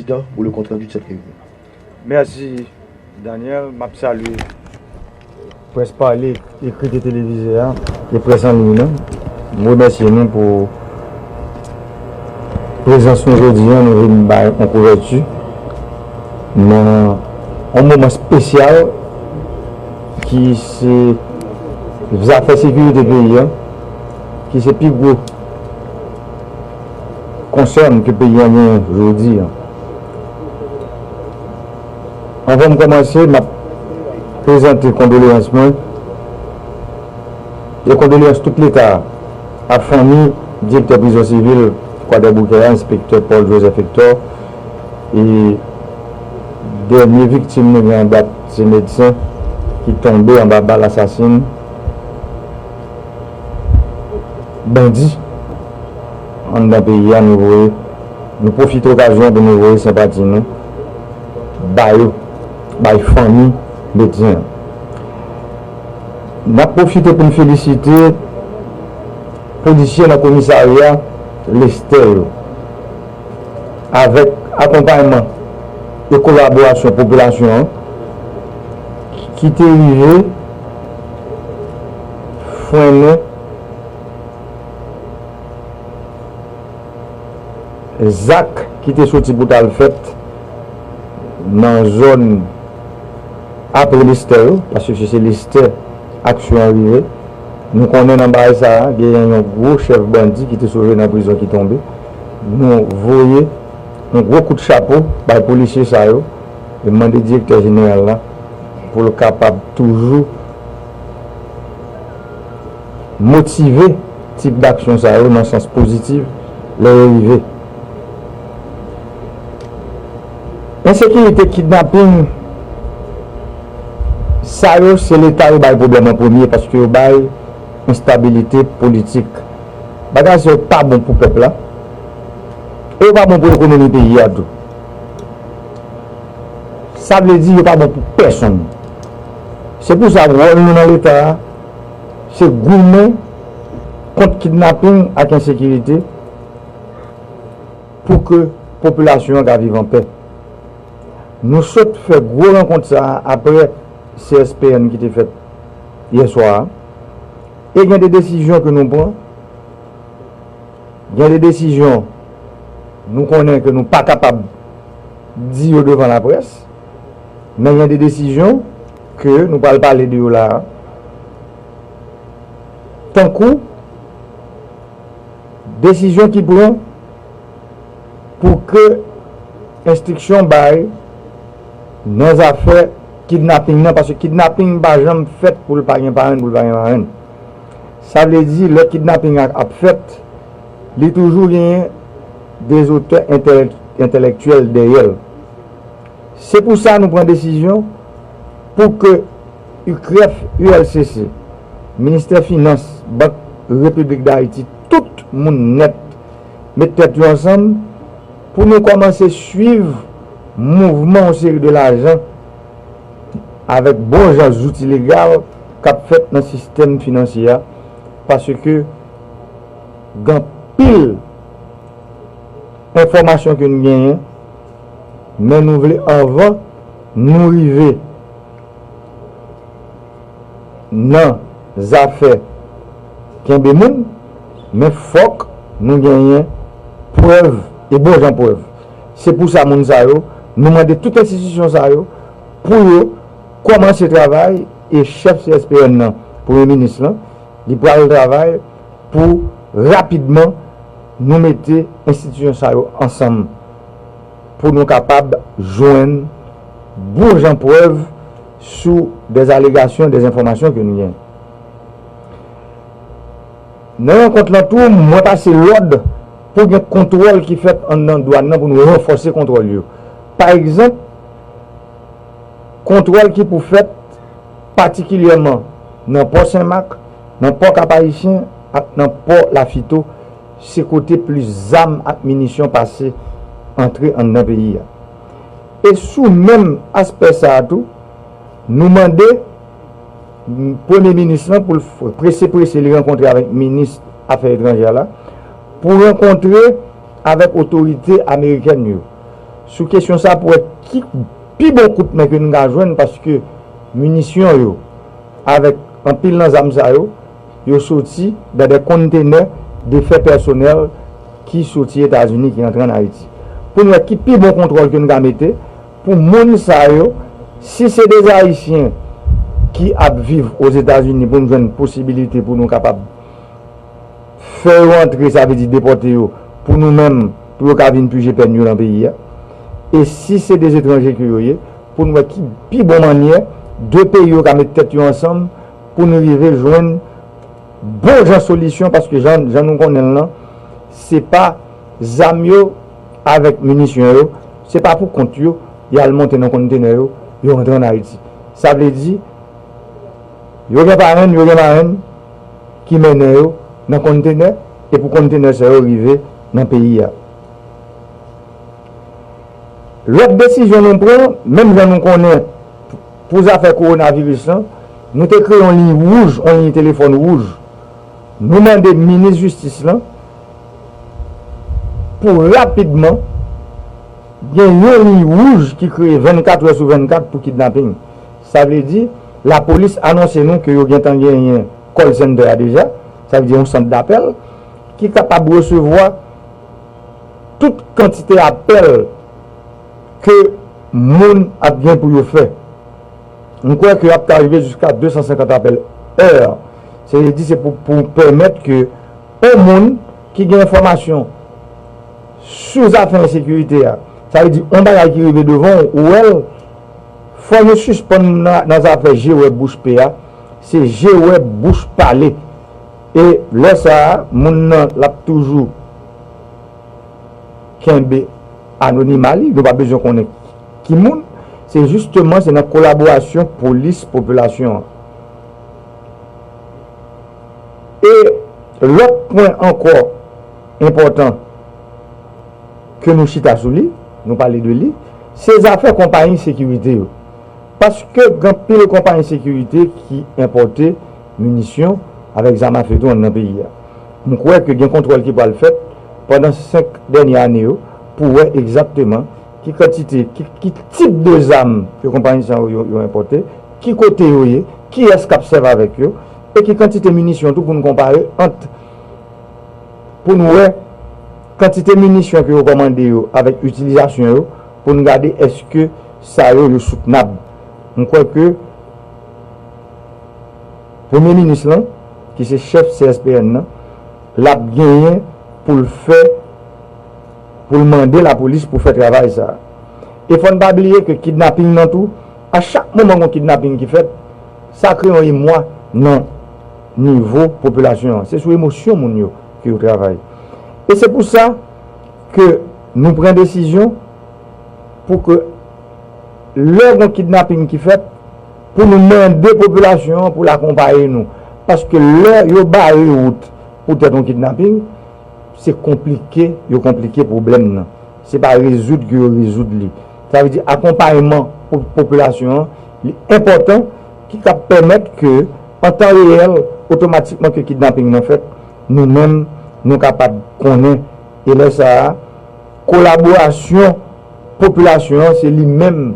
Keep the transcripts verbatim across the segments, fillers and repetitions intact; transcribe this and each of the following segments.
Président pour le compte rendu de cette réunion. Mèsi, Daniel. M ap salye près pale, ekri e televize a, e près an liy nan. M remèsye nou pou prezans nou jodi a. Nou vin bay yon kouvèti nan yon moman espesyal ki se zafè sekirite peyi a, ki se pi gwo konsèn ke peyi a genyen jodi a. Anvan m kòmanse, m ap prezante kondoleyans mwen e kondoleyans tout Leta a ak fanmi direktè prizon sivil Kwadèboukè a, enspektè Paul Joseph Hector, e dènye viktim nou gen an dat, se medsen ki tonbe anba bal asasen bandi anndan peyi a. Nou voye, nou pwofite okazyon pou nou voye senpati nou ba yo, bay fanmi medsen an. N ap pwofite pou n felisite polisye nan komisarya Lestè yo, avèk akonpayman e kolaborasyon popilasyon an, ki te rive frennen zak ki te soti pou t al fèt nan zòn apre Lestè yo, paske se, se Lestè aksyon an rive. Nou konnen nan bagay sa a, genyen yon gwo chèf bandi ki te sove nan prizon ki tonbe. Nou voye yon gwo kout chapo bay polisye sa yo e mande direktè jeneral la pou l kapab toujou motive tip daksyon sa yo nan sans pozitif lè yo rive. Ensekirite, kidnaping, sa yo se Leta yo bay pwoblèm an premye, paske yo bay enstabilite politik. Bagay sa yo pa bon pou pèp la, e yo pa bon pou ekonomi peyi a tou. Sa vle di yo pa bon pou pèsonn. Se pou sa wòl nou nan Leta a, se goumen kont kidnaping ak ensekirite pou ke popilasyon an ka viv anpè. Nou sot fè gwo rankont sa a apre C S P N ki te fèt yè swa a. E gen de desizyon ke nou pran. Gen de desizyon nou konnen ke nou pa kapab di yo devan laprès, men gen de desizyon ke nou pral pale de yo la a. Tankou desizyon ki pran pou ke enstriksyon bay nan zafè kidnaping nan, paske kidnaping pa janm fèt pou l pa gen parenn, pou l pa gen marenn. Sa vle di, lè kidnaping ap, ap fèt, li toujou genyen dezotè entèlèk-, entèlèktyèl dèyè l. Se pou sa nou pran desizyon pou ke U C R E F, U L C C, Ministè Finans, Bank Repiblik Dayiti, tout moun nèt met tèt yo ansanm pou nou kòmanse swiv mouvman yon seri de lajan avèk bon jan zouti legal k ap fèt nan sistèm finansye a, paske gen anpil enfòmasyon ke n genyen, men nou vle anvan nou rive nan zafè kenbe moun, men fòk nou genyen prèv e bon jan prèv. Se pou sa moun sa yo, nou mande tout enstitisyon sa yo pou yo kòmanse travay, e chèf C S P N nan, premye minis lan, li pral travay pou rapidman nou mete enstitisyon sa yo ansanm pou nou kapab jwenn bon jan prèv sou dè alegasyon, dè enfòmasyon ke nou gen. Nan rankont lan tou, mwen pase lòd pou gen kontwòl ki fèt anndan dwàn nan pou nou ranfòse kontwòl yo. Pa egzanp, kontwòl ki pou fèt patikilyèman nan pò Senmak, nan pò Kap Ayisyen ak nan pò Lafito, se kote plis zam ak minisyon pase antre anndan peyi a. E sou menm aspè sa a tou, nou mande Premye minis lan pou l f-, prese prese li rankontre avèk minis afè etranjè la, pou rankontre avèk otorite amerikèn yo. Sou kesyon sa pou wè ki pi bon kout men ke n ka jwenn, paske minisyon yo, avèk anpil nan zam sa yo, yo soti nan de kontenè de fè pèsonèl ki soti Etazini, ki antre ann Ayiti. Pou n wè ki pi bon kontwòl ke n ka mete pou moun sa yo, si se de Ayisyen ki ap viv Ozetazini, pou n jwenn posibilite pou nou kapab fè yo antre, sa vle di depòte yo, pou nou menm, pou yo ka vin pije pèn yo nan peyi a. E si se de etranje ke yo ye, pou n wè ki pi bon mannyè de peyi yo ka met tèt yo ansanm pou nou rive jwenn bon jan solisyon, paske jan, jan nou konnen l lan, se pa zam yo avèk minisyon yo, se pa pou kont yo, y al monte nan kontenè yo, yo antre ann Ayiti. Sa vle di, yo gen parenn, yo gen marenn ki mennen yo nan kontenè, e pou kontenè sa yo rive nan peyi a. Lòt desizyon nou pran, menm jan nou konnen pou zafè kowonaviris lan, nou te kreye yon liy wouj, yon liy telefòn wouj. Nou mande minis jistis lan pou rapidman gen yon liy wouj ki kreye vennkat è sou vennkat pou kidnaping. Sa vle di, lapolis anonse nou ke yo gentan genyen call center a deja, sa vle di yon sant dapèl ki kapab resevwa tout kantite apèl ke moun ap gen pou yo fè. M kwè ke ap ka rive jiska de san senkant apèl è. Se vle di se pou, pou pèmèt ke yon moun ki gen enfòmasyon sou zafè ensekirite a, sa vle di yon bagay ki rive devan w, ou wè l, fò nou sispann nan, nan zafè je wè bouch pe a, se je wè bouch pale. E lè sa a, moun nan l ap toujou kenbe anonima li, nou pa bezwen konnen ki moun. Se jisteman, se nan kolaborasyon polis popilasyon an. E lòt pwen ankò enpòtan ke nou chita sou li, nou pale de li, se zafè konpayi sekirite yo. Paske gen anpil konpayi sekirite ki enpòte minisyon avèk zam a fe tou anndan peyi a. M kwè ke gen kontwòl ki pral fèt pandan senk dènye ane yo pou wè egzakteman ki kantite, ki, ki tip de zam ke konpayi sa yo, yo, yo enpòte, ki kote yo ye, kiyès k ap sèvi avèk yo, e ki kantite minisyon tou pou n konpare ant pou n wè kantite minisyon ke yo kòmande yo avèk itilizasyon yo, pou n gade èske sa yo, yo soutnab. M kwè ke premye minis lan, ki se chèf C S P N nan, l ap genyen pou l fè, pou l mande lapolis pou fè travay sa a. E fò n pa bliye ke kidnaping nan tou, a chak moman gon kidnaping ki fèt, sa kreye yon emwa nan nivo popilasyon an. Se sou emosyon moun yo ke yo travay. E se pou sa ke nou pran desizyon pou ke lè gon kidnaping ki fèt, pou nou mande popilasyon an pou l akonpaye nou. Paske lè yo bare wout poutèt yon kidnaping, se konplike yo konplike pwoblèm nan. Se pa rezoud ke yo rezoud li. Sa vle di akonpayman pou popilasyon an, li enpòtan, ki ka pèmèt ke, an tan reyèl, otomatikman ke kidnaping nan fèt, nou menm, nou kapab konnen. E lè sa a, kolaborasyon popilasyon an, se li menm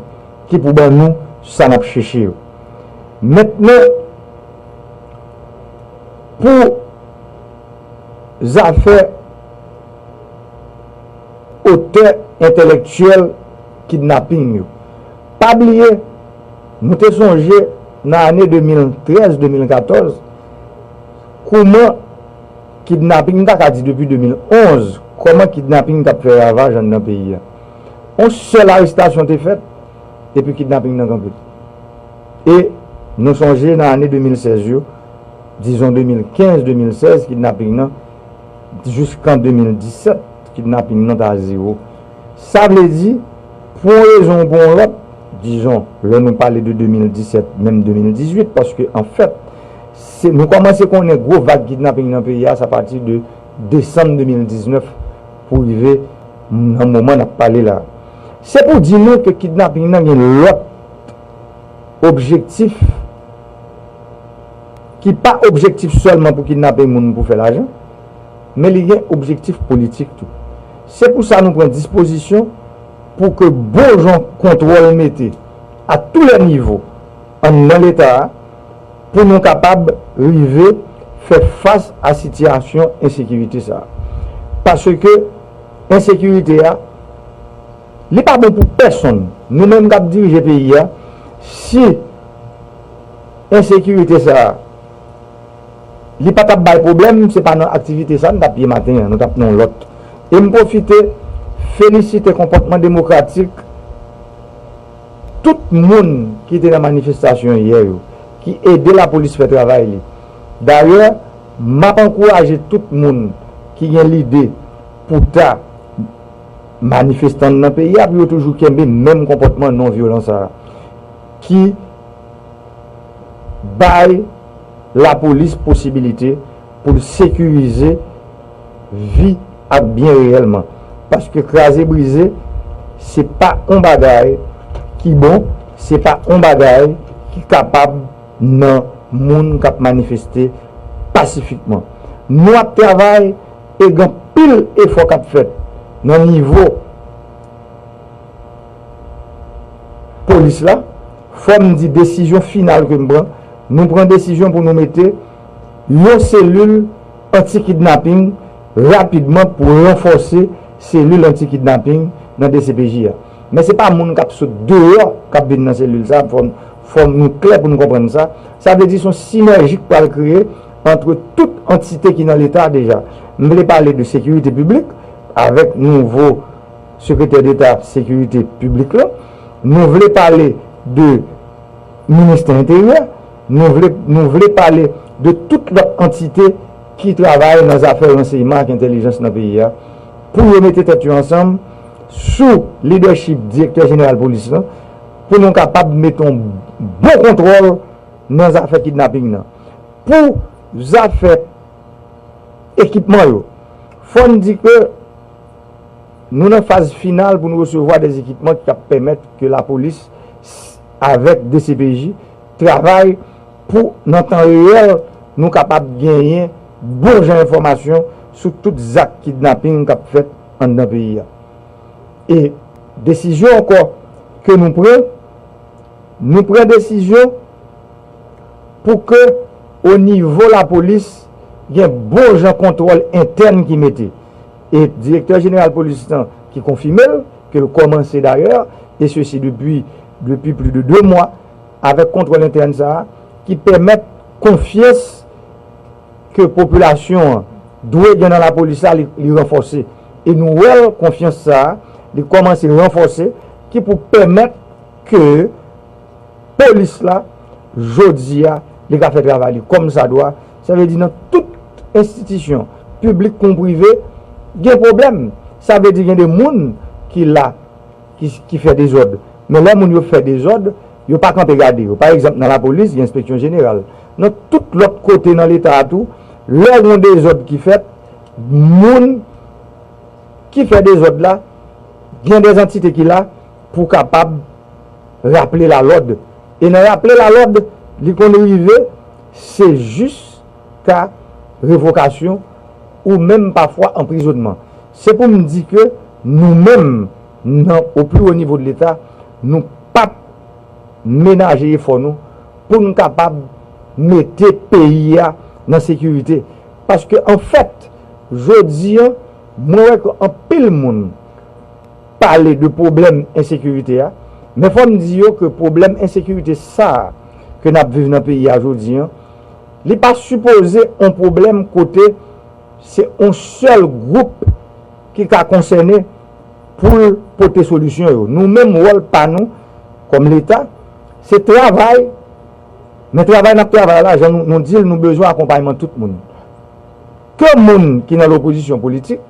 ki pou ban nou sa n ap chèche yo. Mentnan, pou zafè otè entèlektyèl kidnaping yo. Pa bliye, nou te sonje nan ane de mil trèz, de mil katòz, kouman kidnaping, m ta ka di depi de mil onz, kòman kidnaping t ap fè ravaj anndan peyi a. Yon sèl arestasyon te fèt, epi kidnaping nan kanpe. E nou sonje nan ane de mil sèz yo, dizon de mil kenz, de mil sèz, kidnaping nan, jiskan de mil disèt, kidnaping nan ta zewo. Sa vle di, pou yon rezon ou pou yon lòt, dizon, lè nou pale de de mil disèt, menm de mil dizuit, paske anfèt, se, nou kòmanse konnen gwo vag kidnaping nan peyi a, se apati de desanm de mil diznèf pou rive nan moman n ap pale la. Se pou di nou ke kidnaping nan gen lòt objektif ki pa objektif sèlman pou kidnape moun pou fè lajan, men li gen objektif politik tou. Se pou sa nou pran dispozisyon pou ke bon jan kontwòl mete a tou lè nivo anndan Leta a, pou nou kapab rive fè fas a sitiyasyon ensekirite sa a. Paske ensekirite a, li pa bon pou pèsonn. Nou menm k ap dirije peyi a, si ensekirite sa a, li pa t ap bay pwoblèm, se pa nan aktivite sa a nou t ap ye maten an, nou t ap nan yon lòt. E m pwofite felisite konpòtman demokratik tout moun ki te nan manifestasyon yè yo, ki ede lapolis fè travay li. Dayè, m ap ankouraje tout moun ki gen lide pou ta manifestan nan peyi a pou yo toujou kenbe menm konpòtman non vyolan sa a, ki bay lapolis posibilite pou l sekirize vi ak byen reyèlman. Paske kraze brize, se pa yon bagay ki bon, se pa yon bagay ki kapab nan moun k ap manifeste pasifikman. Nou ap travay e gen anpil efò k ap fèt nan nivo polis la. Fò m di desizyon final ke m pran, nou pran desizyon pou nou mete yon selil anti-kidnaping rapidman pou ranfòse selil anti-kidnaping nan D C P J a. Men se pa moun k ap sot deyò k ap vin nan selil sa, fò, fò nou klè pou nou konprann sa. Sa vle di se yon sinèji k pral kreye ant tout antite ki nan Leta a deja. M vle pale de sekirite piblik avèk nouvo sekretè deta sekirite piblik la. Nou vle pale de ministè enteryè, nou vle, nou vle pale de tout lòt antite ki travay nan zafè ransèyman ak entèlijans nan peyi a, pou yo mete tèt yo ansanm sou lidèchip direktè jeneral polis lan, pou nou kapab mete yon bon kontwòl nan zafè kidnaping nan. Pou zafè ekipman yo, fò n di ke nou nan faz final pou nou resevwa de ekipman ki ap pèmèt ke lapolis avèk D C P J travay pou nan tan reyèl nou kapab genyen bon jan enfòmasyon sou tout zak kidnaping k ap fèt anndan peyi a. E desizyon ankò ke nou pran, nou pran desizyon pou ke o nivo lapolis gen bon jan kontwòl entèn ki mete. E direktè jeneral polis lan ki konfime l, ke l kòmanse dayè, e sesi depi, depi plis de de mwa, avèk kontwòl entèn sa a, ki pèmèt konfyans ke popilasyon an dwe gen nan lapolis la, li, li ranfòse. E nou wè l, konfyans sa a, li kòmanse ranfòse, ki pou pèmèt ke polis la, jodi a, li ka fè travay li kòmsadwa. Sa vle di nan tout enstitisyon, piblik kon prive, gen pwoblèm. Sa vle di gen de moun ki la, ki, ki fè dezòd. Men lè moun yo fè dezòd, yo pa kanpe gade yo. Pa egzanp, nan lapolis, gen enspeksyon jeneral. Nan tout lòt kote nan Leta a tou, lè gen dezòd ki fèt, moun ki fè dezòd la, gen de antite ki la pou kapab raple lalòd. E nan raple lalòd, li konn rive, se jiska revokasyon ou menm pafwa anprizònman. Se pou m di ke nou menm, nan, o pli wo nivo de Leta, nou p ap menaje efò nou pou n kapab mete peyi a nan sekirite. Paske, anfèt, jodi a, mwen wè ke anpil moun pale de pwoblèm ensekirite a, men fò m di yo ke pwoblèm ensekirite sa a ke n ap viv nan peyi a jodi a, li pa sipoze yon pwoblèm kote se yon sèl gwoup ki ka konsène pou l pote solisyon yo. Nou menm, wòl pa nou, kòm Leta, se travay, men travay n ap travay la, jan nou, nou di l, nou bezwen akonpayman tout moun. Ke moun ki nan lopozisyon politik,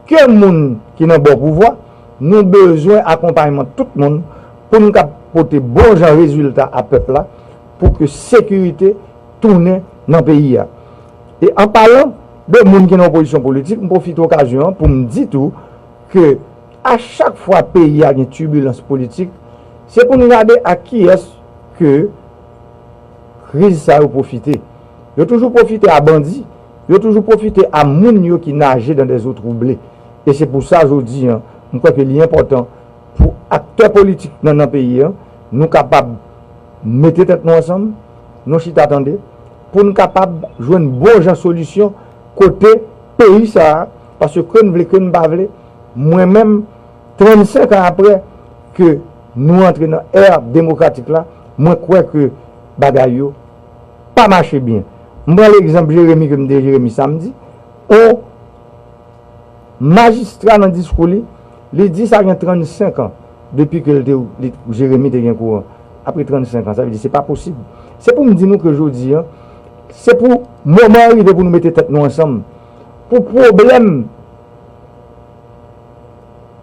ke moun ki nan bò pouvwa, nou bezwen akonpayman tout moun pou n kab pote bon jan rezilta a pèp la, pou ke sekirite tounen nan peyi a. E an palan de moun ki nan opozisyon politik, m pwofite okazyon an pou m di tou ke a chak fwa peyi a gen tibilans politik, se pou n gade ak kiyès ke kriz sa yo pwofite. Yo toujou pwofite a bandi, yo toujou pwofite a moun yo ki naje dans des eaux troublées. E se pou sa, jodi a, m kwè ke li enpòtan pou aktè politik nan, nan peyi an, nou kapab mete tèt nou ansanm, nou chita tande, pou n kapab jwenn bon jan solisyon kote peyi sa a, paske ke n vle, ke n pa vle, mwen menm, trannsenk an apre ke nou antre nan è demokratik la, mwen kwè ke bagay yo pa mache byen. M pran legzanp Jeremi ke m te Jeremi samdi, on majistra nan diskou li, li di sa gen trannsenk an depi ke l te, li, Jeremi te gen kouran. Apre trannsenk an, sa vle di se pa posib. Se pou m di nou ke jodi an, se pou moman an rive pou nou mete tèt nou ansanm. Pou pwoblèm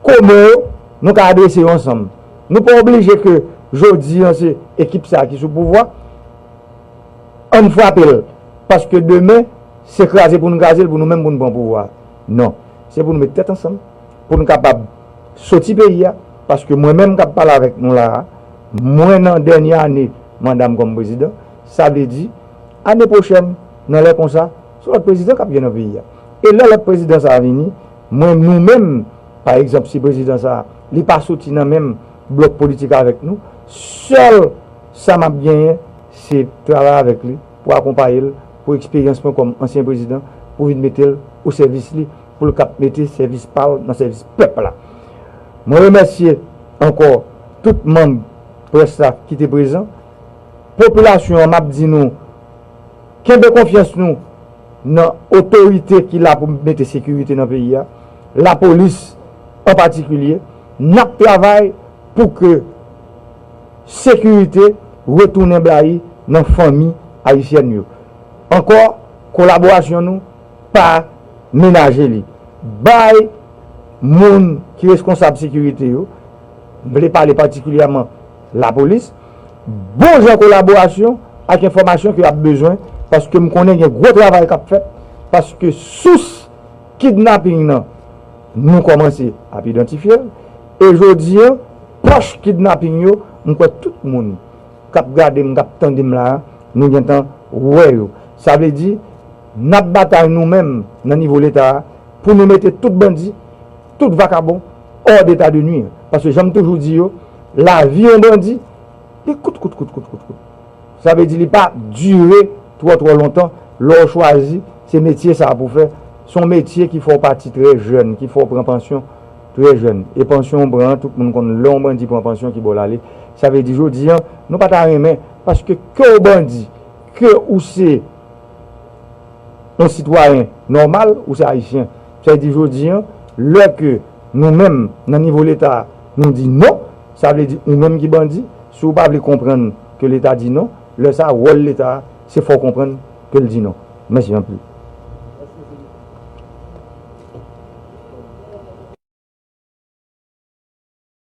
komen yo, nou ka adrese yo ansanm. Nou pa oblije ke jodi an se ekip sa a ki sou pouvwa, ann frape l. Paske demen, se kraze pou n kraze l, pou nou menm pou n pran pouvwa a. Non. Se pou nou met tèt ansanm, pou n kapab soti peyi a. Paske mwen menm k ap pale avèk nou la a, mwen nan dènye ane manda m kòm prezidan, sa vle di, ane pwochèn, nan lè konsa, se lòt prezidan k ap gen nan peyi a. E lè lòt prezidan sa a vini, mwen, nou menm, pa egzanp, si prezidan sa a, li pa soti nan menm blòk politik avèk nou, sèl sa m ap genyen, se travay avèk li, pou akonpaye l, pou eksperyans mwen kòm ansyen prezidan, pou vin mete l o sèvis li, pou l kap mete sèvis pa l nan sèvis pèp la. Mwen remèsye ankò tout manm près la ki te prezan. Popilasyon an, m ap di nou, kenbe konfyans nou nan otorite ki la pou mete sekirite nan peyi a, lapolis an patikilye. N ap travay pou ke sekirite retounen blayi nan fanmi ayisyèn yo. Ankò, kolaborasyon nou, pa menaje li. Bay moun ki reskonsab sekirite yo, m vle pale patikilyèman lapolis, bon jan kolaborasyon ak enfòmasyon ke y ap bezwen, paske m konnen gen gwo travay k ap fèt, paske sous kidnaping nan, nou kòmanse ap idantifye l, e jodi an, pòch kidnaping yo, m kwè tout moun k ap gade m, k ap tande m la a, nou gentan wè yo. Sa vle di, n ap batay nou menm nan nivo Leta a pou nou mete tout bandi, tout vakabon, hors d'état de nuire. Paske jan m toujou di yo, lavi yon bandi, li kout, kout, kout, kout, kout, kout. Sa vle di li pa dire twò, twò lontan. Lè w chwazi, se metye sa a pou w fè. Se yon metye ki fè w pati trè jèn, ki fè w pran pansyon trè jèn. E pansyon w pran an, tout moun konn lè yon bandi pran pansyon ki bò l ale. Sa vle di jodi an, nou pa ta renmen, paske ke w bandi, ke ou se yon sitwayen nòmal, ou se ayisyen. Sa vle di jodi an, lè ke nou menm, nan nivo Leta, nou di non, sa vle di ou menm ki bandi, si w pa vle konprann ke Leta di non, lè sa a, wòl Leta a, se fè w konprann ke l di non. Mèsi anpil.